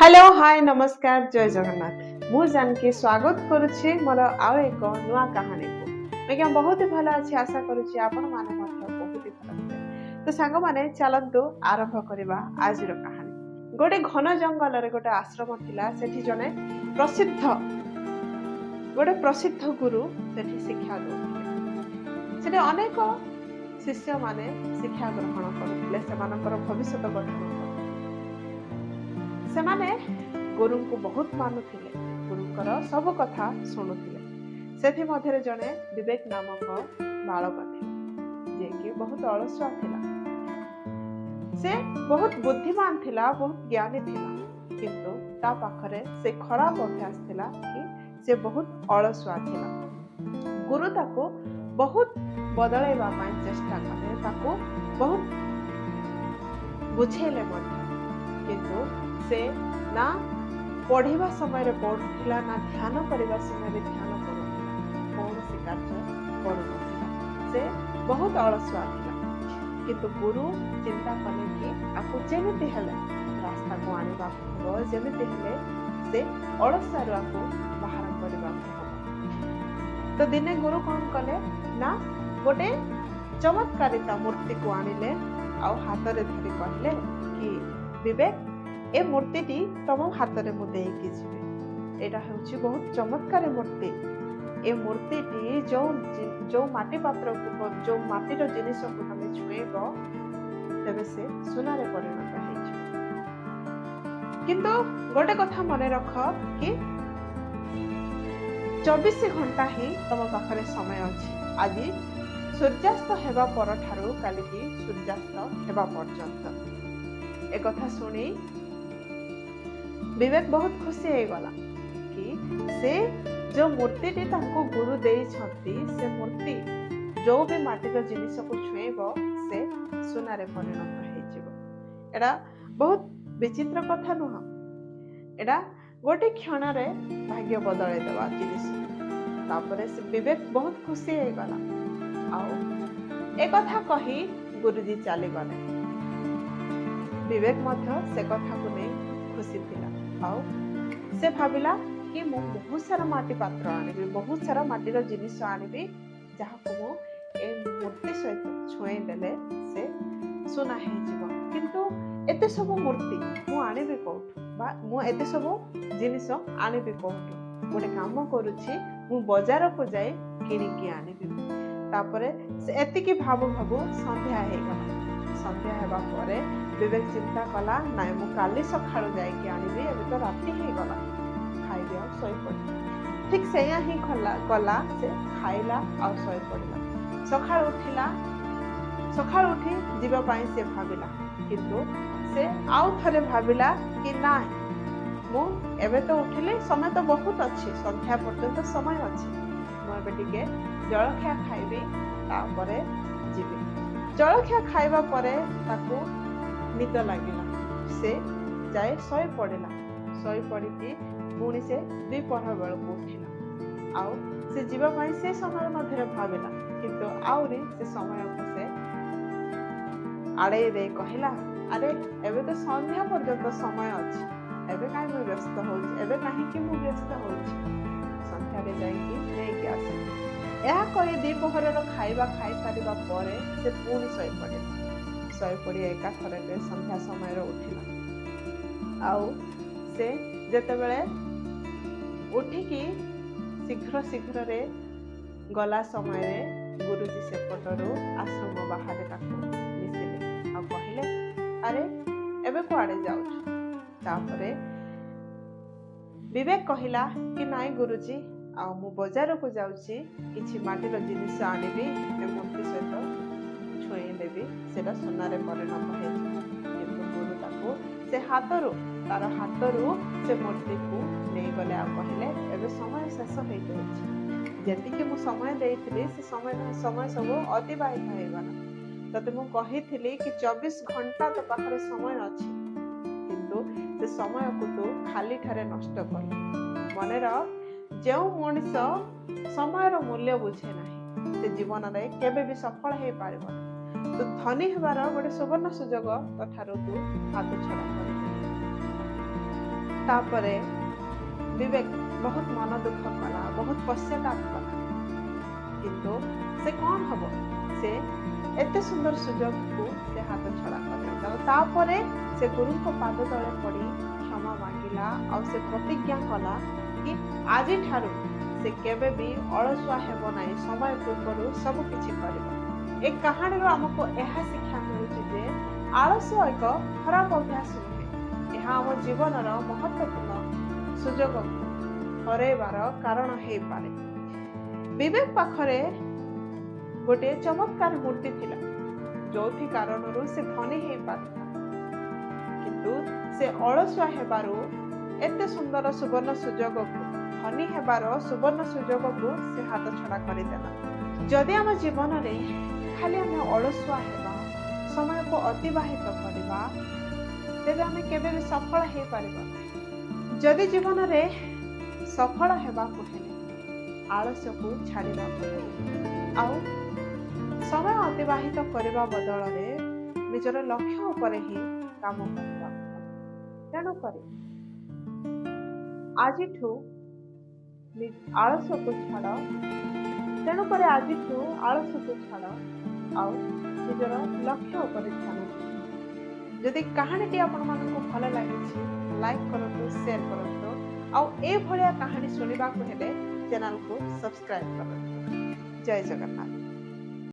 Hello, ହାଏ, ନମସ୍କାର, ଜୟ ଜଗନ୍ନାଥ। ମୁଁ ଜାନକୀ ସ୍ୱାଗତ କରୁଛି ମୋର ଆଉ ଏକ ନୂଆ କାହାଣୀକୁ। ଆଜ୍ଞା, ବହୁତ ହି ଭଲ ଅଛି। ଆଶା କରୁଛି ଆପଣମାନେ ମଧ୍ୟ ବହୁତ ହି ଭଲ ଥିବେ। ତ ସାଙ୍ଗମାନେ, ଚାଲନ୍ତୁ ଆରମ୍ଭ କରିବା ଆଜିର କାହାଣୀ। ଗୋଟେ ଘନ ଜଙ୍ଗଲରେ ଗୋଟେ ଆଶ୍ରମ ଥିଲା। ସେଠି ଜଣେ ପ୍ରସିଦ୍ଧ ଗୋଟେ ପ୍ରସିଦ୍ଧ ଗୁରୁ ସେଠି ଶିକ୍ଷା ଦଉଥିଲେ। ସେଠି ଅନେକ ଶିଷ୍ୟମାନେ ଶିକ୍ଷା ଗ୍ରହଣ କରୁଥିଲେ, ସେମାନଙ୍କର ଭବିଷ୍ୟତ ଗଠନ କରୁଥିଲେ। ସେମାନେ ଗୁରୁଙ୍କୁ ବହୁତ ମାନୁଥିଲେ, ଗୁରୁଙ୍କର ସବୁ କଥା ଶୁଣୁଥିଲେ। ସେଥିମଧ୍ୟରେ ଜଣେ ବିବେକ ନାମକ ବାଳକ ଥିଲା, ଯିଏକି ବହୁତ ଅଳସୁଆ ଥିଲା। ସେ ବହୁତ ବୁଦ୍ଧିମାନ ଥିଲା, ବହୁତ ଜ୍ଞାନୀ ଥିଲା, କିନ୍ତୁ ତା ପାଖରେ ସେ ଖରାପ ଅଭ୍ୟାସ ଥିଲା କି ସେ ବହୁତ ଅଳସୁଆ ଥିଲା। ଗୁରୁ ତାକୁ ବହୁତ ବଦଳାଇବା ପାଇଁ ଚେଷ୍ଟା କଲେ, ତାକୁ ବହୁତ ବୁଝେଇଲେ ମଧ୍ୟ, କିନ୍ତୁ ସେ ନା ପଢିବା ସମୟରେ ପଢୁଥିଲା, ନା ଧ୍ୟାନ କରିବା ସମୟରେ ଧ୍ୟାନ କରୁଥିଲା। କୌଣସି କାର୍ଯ୍ୟ କରୁନଥିଲା। ସେ ବହୁତ ଅଳସୁଆ ଥିଲା। କିନ୍ତୁ ଗୁରୁ ଚିନ୍ତା କଲେ କି ଆକୁ ଯେମିତି ହେଲେ ରାସ୍ତାକୁ ଆଣିବାକୁ ହବ, ଯେମିତି ହେଲେ ସେ ଅଳସୁଆରୁ ଆକୁ ବାହାର କରିବାକୁ ହବ। ତ ଦିନେ ଗୁରୁ କଣ କଲେ ନା ଗୋଟେ ଚମତ୍କାରିତା ମୂର୍ତ୍ତିକୁ ଆଣିଲେ ଆଉ ହାତରେ ଧରି କହିଲେ କି, "ବିବେକ, ଏ ମୂର୍ତ୍ତିଟି ତମ ହାତରେ ମୁଁ ଦେଇକି ଯିବି। ଏଇଟା ହେଉଛି ବହୁତ ଚମତ୍କାରୀ ମୂର୍ତ୍ତି। ଏ ମୂର୍ତ୍ତିଟି ଯୋଉ ଯୋଉ ମାଟି ପାତ୍ରକୁ, ଯୋଉ ମାଟିର ଜିନିଷକୁ ତମେ ଛୁଏଁଇବ, ତେବେ ସେ ସୁନାରେ ପରିଣତ ହେଇଯିବ। କିନ୍ତୁ ଗୋଟେ କଥା ମନେ ରଖ କି 24 ଘଣ୍ଟା ହିଁ ତମ ପାଖରେ ସମୟ ଅଛି, ଆଜି ସୂର୍ଯ୍ୟାସ୍ତ ହେବା ପରଠାରୁ କାଲିକି ସୂର୍ଯ୍ୟାସ୍ତ ହେବା ପର୍ଯ୍ୟନ୍ତ।" ଏକଥା ଶୁଣି ବିବେକ ବହୁତ ଖୁସି ହେଇଗଲା କି ସେ ଯୋଉ ମୂର୍ତ୍ତିଟି ତାଙ୍କୁ ଗୁରୁ ଦେଇଛନ୍ତି, ସେ ମୂର୍ତ୍ତି ଯୋଉ ବି ମାଟିର ଜିନିଷକୁ ଛୁଏଁଇବ, ସେ ସୁନାରେ ପରିଣତ ହେଇଯିବ। ଏଇଟା ବହୁତ ବିଚିତ୍ର କଥା ନୁହଁ? ଏଇଟା ଗୋଟେ କ୍ଷଣରେ ଭାଗ୍ୟ ବଦଳେଇ ଦେବା ଜିନିଷ। ତାପରେ ସେ ବିବେକ ବହୁତ ଖୁସି ହେଇଗଲା ଆଉ ଏକଥା କହି ଗୁରୁଜୀ ଚାଲିଗଲେ। ବିବେକ ମଧ୍ୟ ସେ କଥାକୁ ନେଇ ଖୁସି ଥିଲା ଆଉ ସେ ଭାବିଲା କି ମୁଁ ବହୁତ ସାରା ମାଟି ପାତ୍ର ଆଣିବି, ବହୁତ ସାରା ମାଟିର ଜିନିଷ ଆଣିବି, ଯାହାକୁ ମୁଁ ଏ ମୂର୍ତ୍ତି ସହିତ ଛୁଏଁଇ ଦେଲେ ସେ ସୁନା ହେଇଯିବ। କିନ୍ତୁ ଏତେ ସବୁ ମୂର୍ତ୍ତି ମୁଁ ଆଣିବି କୋଉଠୁ ବା ମୁଁ ଏତେ ସବୁ ଜିନିଷ ଆଣିବି କୋଉଠୁ? ଗୋଟେ କାମ କରୁଛି, ମୁଁ ବଜାରକୁ ଯାଇ କିଣିକି ଆଣିବି। ତାପରେ ସେ ଏତିକି ଭାବୁ ଭାବୁ ସନ୍ଧ୍ୟା ହେଇଗଲା। ସନ୍ଧ୍ୟା ହେବା ପରେ ବିବେକ ଚିନ୍ତା କଲା, ନାଇଁ, ମୁଁ କାଲି ସକାଳୁ ଯାଇକି ଆଣିବି, ଏବେ ତ ରାତି ହେଇଗଲା, ଖାଇବି ଆଉ ଶୋଇପଡ଼ିବି। ଠିକ ସେଇଆ ହିଁ କଲା। ସେ ଖାଇଲା ଆଉ ଶୋଇପଡ଼ିଲା। ସକାଳୁ ଉଠିଲା। ସକାଳୁ ଉଠି ଯିବା ପାଇଁ ସେ ଭାବିଲା, କିନ୍ତୁ ସେ ଆଉ ଥରେ ଭାବିଲା କି ନାଇଁ, ମୁଁ ଏବେ ତ ଉଠିଲି, ସମୟ ତ ବହୁତ ଅଛି, ସନ୍ଧ୍ୟା ପର୍ଯ୍ୟନ୍ତ ସମୟ ଅଛି, ମୁଁ ଏବେ ଟିକେ ଜଳଖିଆ ଖାଇବି, ତାପରେ ଯିବି। ଜଳଖିଆ ଖାଇବା ପରେ ତାକୁ ନିଦ ଲାଗିଲା। ସେ ଯାଇ ଶୋଇ ପଡ଼ିଲା। ଶୋଇ ପଡ଼ିକି ପୁଣି ସେ ଦ୍ୱିପହର ବେଳକୁ ଉଠିଲା ଆଉ ସେ ଯିବା ପାଇଁ ସେ ସମୟ ମଧ୍ୟରେ ଭାବିଲା, କିନ୍ତୁ ଆହୁରି ସେ ସମୟକୁ ସେ ଆଡ଼େଇ ଦେଇ କହିଲା, ଆରେ, ଏବେ ତ ସନ୍ଧ୍ୟା ପର୍ଯ୍ୟନ୍ତ ସମୟ ଅଛି, ଏବେ କାହିଁ ମୁଁ ବ୍ୟସ୍ତ ହଉଛି? ଏବେ କାହିଁକି ମୁଁ ବ୍ୟସ୍ତ ହଉଛି? ସନ୍ଧ୍ୟାରେ ଯାଇକି ନେଇକି ଆସିବି। ଏହା କହି ଦ୍ୱିପହରର ଖାଇବା ଖାଇସାରିବା ପରେ ସେ ପୁଣି ଶୋଇପଡ଼ିଲା। ଶୋଇପଡ଼ି ଏକାଥରକେ ସନ୍ଧ୍ୟା ସମୟରେ ଉଠିଲା। ଆଉ ସେ ଯେତେବେଳେ ଉଠିକି ଶୀଘ୍ର ଶୀଘ୍ରରେ ଗଲା ସମୟରେ ଗୁରୁଜୀ ସେପଟରୁ ଆଶ୍ରମ ବାହାରେ ତାକୁ ମିଶିଲେ ଆଉ କହିଲେ, "ଆରେ, ଏବେ କୁଆଡ଼େ ଯାଉଛୁ?" ତାପରେ ବିବେକ କହିଲା କି, ନାଇଁ ଗୁରୁଜୀ, ଆଉ ମୁଁ ବଜାରକୁ ଯାଉଛି, କିଛି ମାଟିର ଜିନିଷ ଆଣିବି, ଏ ମୂର୍ତ୍ତି ସହିତ ଛୁଏଁଇ ଦେବି, ସେଇଟା ସୁନାରେ ପରିଣତ ହେଇଯିବ। କିନ୍ତୁ ଗୁରୁ ତାକୁ ସେ ହାତରୁ ତାର ହାତରୁ ସେ ମୂର୍ତ୍ତିକୁ ନେଇଗଲେ ଆଉ କହିଲେ, ଏବେ ସମୟ ଶେଷ ହେଇଯାଇଛି। ଯେତିକି ମୁଁ ସମୟ ଦେଇଥିଲି, ସେ ସମୟ ସମୟ ସବୁ ଅତିବାହିତ ହେଇଗଲା। ତତେ ମୁଁ କହିଥିଲି କି 24 ଘଣ୍ଟା ତୋ ପାଖରେ ସମୟ ଅଛି, କିନ୍ତୁ ସେ ସମୟକୁ ତୁ ଖାଲିଠାରେ ନଷ୍ଟ କଲୁ। ମନେ ରଖ, ଯେଉଁ ମଣିଷ ସମୟର ମୂଲ୍ୟ ବୁଝେ ନାହିଁ, ସେ ଜୀବନରେ କେବେ ବି ସଫଳ ହେଇପାରିବ ନାହିଁ। ତୁ ଧନୀ ହେବାର ଗୋଟେ ସୁବର୍ଣ୍ଣ ସୁଯୋଗ ତୋ ଠାରୁ ତୁ ହାତ ଛଡ଼ା କରିଦେଲୁ। ତାପରେ ବିବେକ ବହୁତ ମନ ଦୁଃଖ କଲା, ବହୁତ ପଶ୍ଚାତାପ କଲା। କିନ୍ତୁ ସେ କ'ଣ ହବ, ସେ ଏତେ ସୁନ୍ଦର ସୁଯୋଗକୁ ସେ ହାତ ଛଡ଼ା କରିଦେଲା। ତାପରେ ସେ ଗୁରୁଙ୍କ ପାଦ ତଳେ ପଡ଼ି କ୍ଷମା ମାଗିଲା ଆଉ ସେ ପ୍ରତିଜ୍ଞା କଲା କି ଆଜିଠାରୁ ସେ କେବେ ବି ଅଳସୁଆ ହେବ ନାହିଁ, ସମୟ ପୂର୍ବରୁ ସବୁ କିଛି କରିବ। ଏ କାହାଣୀରୁ ଆମକୁ ଏହା ଶିକ୍ଷା ମିଳୁଛି ଯେ ଆଳସ୍ୟ ଏକ ଖରାପ ଅଭ୍ୟାସ ନୁହେଁ, ଏହା ଆମ ଜୀବନର ମହତ୍ୱପୂର୍ଣ୍ଣ ସୁଯୋଗକୁ ହରାଇବାର କାରଣ ହେଇପାରେ। ବିବେକ ପାଖରେ ଗୋଟିଏ ଚମତ୍କାର ମୂର୍ତ୍ତି ଥିଲା, ଯୋଉଥି କାରଣରୁ ସେ ଧନୀ ହେଇପାରିଥିଲା। କିନ୍ତୁ ସେ ଅଳସୁଆ ହେବାରୁ ଏତେ ସୁନ୍ଦର ସୁବର୍ଣ୍ଣ ସୁଯୋଗକୁ, ଧନୀ ହେବାର ସୁବର୍ଣ୍ଣ ସୁଯୋଗକୁ ସେ ହାତ ଛଡ଼ା କରିଦେଲା। ଯଦି ଆମ ଜୀବନରେ ଖାଲି ଆମେ ଅଳସୁଆ ହେବା, ସମୟକୁ ଅତିବାହିତ କରିବା, ତେବେ ଆମେ କେବେ ବି ସଫଳ ହେଇପାରିବା ନାହିଁ। ଯଦି ଜୀବନରେ ସଫଳ ହେବାକୁ ହେଲେ ଆଳସ୍ୟକୁ ଛାଡ଼ିବାକୁ ହେବ ଆଉ ସମୟ ଅତିବାହିତ କରିବା ବଦଳରେ ନିଜର ଲକ୍ଷ୍ୟ ଉପରେ ହିଁ କାମ କରିବାକୁ ହେବ। ତେଣୁକରି ଆଜିଠୁ ଆଳସ୍ୟକୁ ଛାଡ଼। ତେଣୁକରି ଆଜିଠୁ ଆଳସ୍ୟକୁ ଛାଡ଼ ଆଉ ନିଜର ଲକ୍ଷ୍ୟ ଉପରେ ଧ୍ୟାନ ଦିଅ। ଯଦି କାହାଣୀଟି ଆପଣମାନଙ୍କୁ ଭଲ ଲାଗିଛି, ଲାଇକ୍ କରନ୍ତୁ, ସେୟାର କରନ୍ତୁ ଆଉ ଏଇଭଳିଆ କାହାଣୀ ଶୁଣିବାକୁ ହେଲେ ଚ୍ୟାନେଲକୁ ସବସ୍କ୍ରାଇବ କରନ୍ତୁ। ଜୟ ଜଗନ୍ନାଥ।